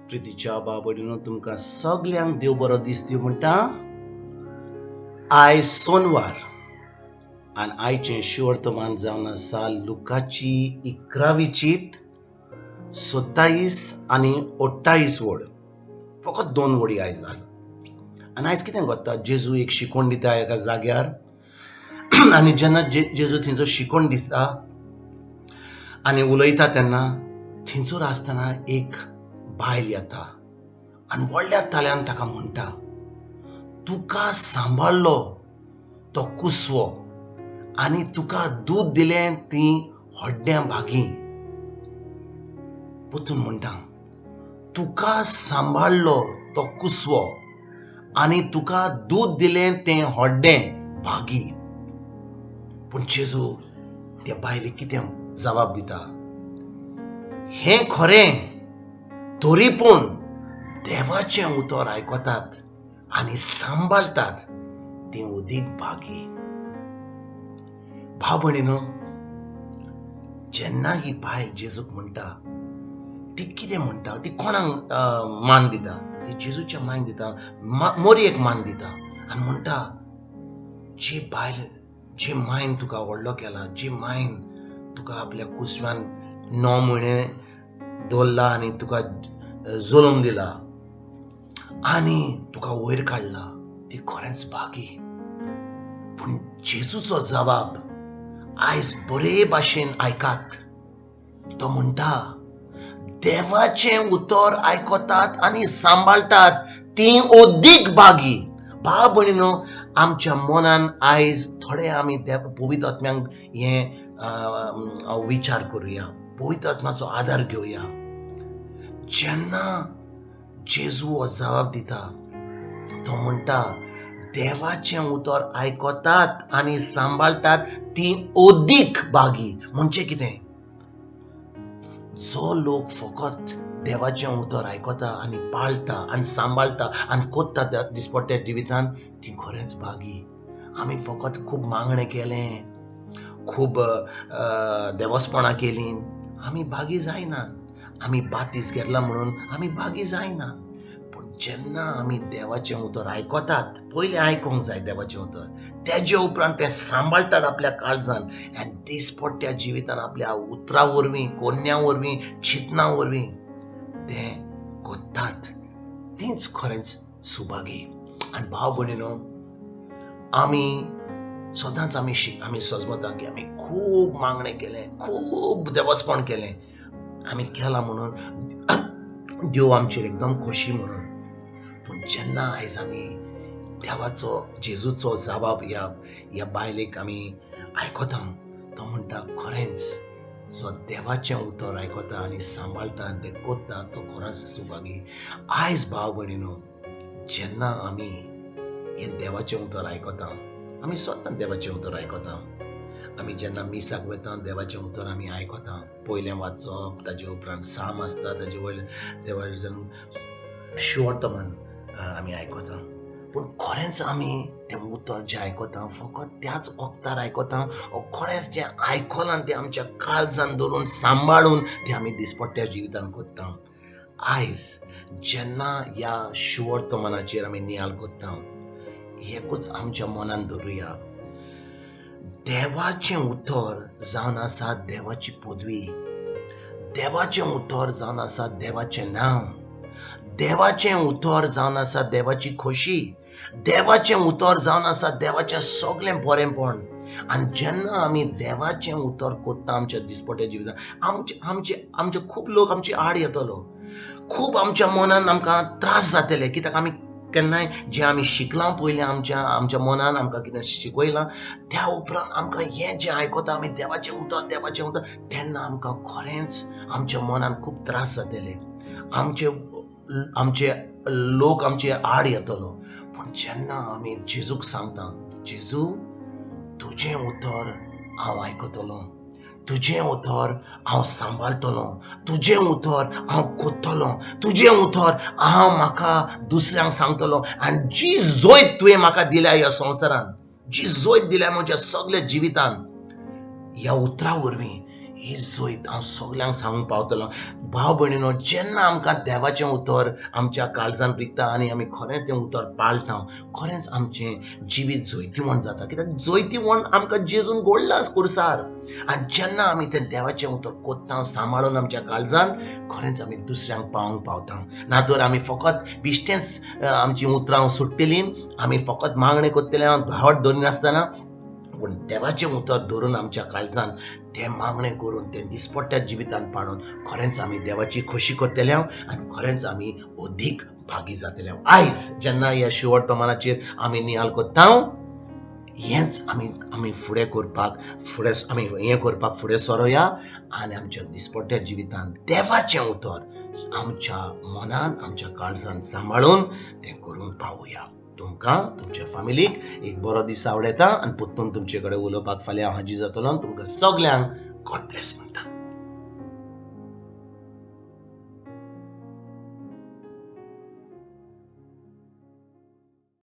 प्रितीच्या बाबडीनो, तुमकां सगल्यांक देव बरो दीस दिवं म्हणटा. आयज सोनवार आनी आयचें शिवर्तमान जावन आसा लुकाची 11वी चीट, 27 आनी 28 वड. फकत 2 वडी आयज आसा. आनी आयज कितें घडटा, जेजू एक शिकवण दिता एका जाग्यार. आनी जेन्ना जेजू थंयचो शिकवण दिता आनी उलयता तेन्ना थंयसर आसतना एक बायल येता आनी व्हडल्या ताळ्यान ताका म्हणटा, तुका सांबाळ्ळो तो कुसवो आनी तुका दूद दिलें ती हड्ड्यां भागी. परतून म्हणटा, तुका सांबाळ्ळो तो कुसवो आनी तुका दूद दिलें तें हड्डें भागी. पूण जेजू त्या बायलेक कितें जबाब दिता, हें खरें तरी पूण देवाचें उतर आयकतात आनी सांबाळटात तीं अदीक भागी. भाव भयणीनो, जेन्ना ही बायल जेजूक म्हणटा, ती कितें म्हणटा, ती कोणाक मान दिता, ती जेजूच्या मान दिता, मोरयेक मान दिता आनी म्हणटा, जी बायल, जी मायन तुका व्हडलो केला, जी मायन तुका आपल्या कुसव्यान 9 म्हयने दवरला आनी तुका जल्म दिला आनी तुका वयर काडला, ती खरेंच भागी. पूण जेजूचो जबाब आयज बरे भाशेन आयकात. तो म्हणटा, देवाचें उतर आयकतात आनी सांबाळटात ती अदीक भागी. भाव भयणीनो, आमच्या मनान आयज थोडे आमी पवित्र आत्म्यांक हें विचार करुया, पवित्र आत्म्याचो आदार घेवया. जेन्ना जेजू हो जबाब दिता तो म्हणटा, देवाचें उतर आयकतात आनी सांबाळटात ती अदीक भागी. म्हणजे कितें, जो लोक फकत देवाचें उतर आयकता आनी पाळटा आनी सांबाळटा आनी कोत्ता त्या दिसपट्ट्या जिवितान, ती खरेंच भागी. आमी फकत खूब मागणें केलें, खूब देवस्पणां केलीं, आमी भागी जायना. आमी बातीस घेतला म्हणून आमी भागी जायना. पूण जेन्ना आमी देवाचें उतर आयकतात, पयलें आयकोंक जाय देवाचें उतर, तेजे उपरांत तें सांबाळटात आपल्या काळजान आनी दिसपट्ट्या जिवितान आपल्या उतरा वरवीं, कोन्या वरवीं, चिंतना वरवीं तें कोत्तात, तींच खरेंच सुभागी. आनी भाव भयणीनो, आमी सदांच आमी आमी सजमता की आमी खूब मागणें केलें, खूब देवस्पण केलें, आमी केलां म्हणून देव आमचेर एकदम खोशी म्हणून. पूण जेन्ना आयज आमी देवाचो, जेजूचो जबाब ह्या बायलेक आमी आयकता, तो म्हणटा खरेंच जो देवाचें उतर आयकता आनी सांबाळटा आनी तें कोत्ता तो खरोच सुभागी. आयज भाव भयणीनो, जेन्ना आमी हें देवाचें उतर आयकता, आमी स्वता देवाचें उतर आयकता, आमी जेन्ना मिसाक वता देवाचें उतर आमी आयकता, पयलें वाचप, ताजे उपरांत साम आसता, ताजे वयल्यान देवाचें शिवर्तमान आमी आयकता. पूण खरेंच आमी तें उतर जें आयकता फकत त्याच वखदार आयकता, खरेंच जें आयकलां तें आमच्या काळजान धरून सांबाळून तें आमी दिसपट्ट्या जिवितान करता. आयज जेन्ना ह्या शिवर्तमानाचेर आमी नियाळ करता, एकूच आमच्या मनान धरुया, देवाचें उतर जावन आसा देवाची पदवी, देवाचें उतर जावन आसा देवाचें नांव, देवाचें उतर जावन आसा देवाची खोशी, देवाचें उतर जावन आसा देवाचें सगळें बरेंपण. आनी जेन्ना आमी देवाचें उतर कोत्ता आमच्या दिसपट्ट्या जिवितांत, आमचे आमचे आमचे खूब लोक आमचे आड येतलो, खूब आमच्या मनान आमकां त्रास जातले, कित्याक आमी केन्नाय जें आमी शिकलां पयलें आमच्या आमच्या मनान आमकां कितें शिकयलां, त्या उपरांत आमकां हें जें आयकता आमी देवाचें उतर, देवाचें उतर, तेन्ना आमकां खरेंच आमच्या मनान खूब त्रास जातले, आमचे आमचे लोक आमचे आड येतलो. पूण जेन्ना आमी जेजूक सांगता, जेजू तुजें उतर हांव आयकतलो, तुजें उतर हांव सांबाळटलो, तुजें उतर हांव कोत्तलो, तुजें उतर हांव म्हाका दुसऱ्यांक सांगतलो, आनी जी जैत तुवें म्हाका दिल्या ह्या संवसारान, जी जैत दिल्या म्हज्या सगल्या जिवितान, ह्या उतरा वरवीं, ही जैत हांव सगल्यांक सांगूंक पावतलो. भाव भयणीनो, जेन्ना आमकां देवाचें उतर आमच्या काळजान रिगता आनी आमी खरेंच तें उतर पाळटा, खरेंच आमचें जिवीत जैतिवंत जाता. कित्याक जैतिवंत आमकां जेजून घडलां कुर्सार. आनी जेन्ना आमी तें देवाचें उतर कोत्ता सांबाळून आमच्या काळजान, खरेंच आमी दुसऱ्यांक पावोवंक पावता. ना तर आमी फकत बिश्टेंच आमचीं उतरां सुट्टलीं, आमी फकत मागणें करतले धांवट दवरिनासतना, पूण देवाचें उतर धरून आमच्या काळजान तें मागणें करून तें दिसपट्ट्या जिवितान पाडून खरेंच आमी देवाची खोशी करतले आनी खरेंच आमी अदीक भागी जातले. आयज जेन्ना ह्या शिवर्तमानाचेर आमी नियाळ करता, हेंच आमी आमी फुडें करपाक फुडें आमी हें करपाक फुडें सरोया आनी आमच्या दिसपट्ट्या जिवितान देवाचें उतर आमच्या मनान आमच्या काळजान सांबाळून तें करूंक पावया. तुमकां तुमच्या फामिलीक एक बरो दीस आवडयता आनी परतून तुमचे कडेन उलोवपाक फाल्यां हांव हाजीर जातलो. तुमकां सगल्यांक गॉड ब्लेस म्हणटा.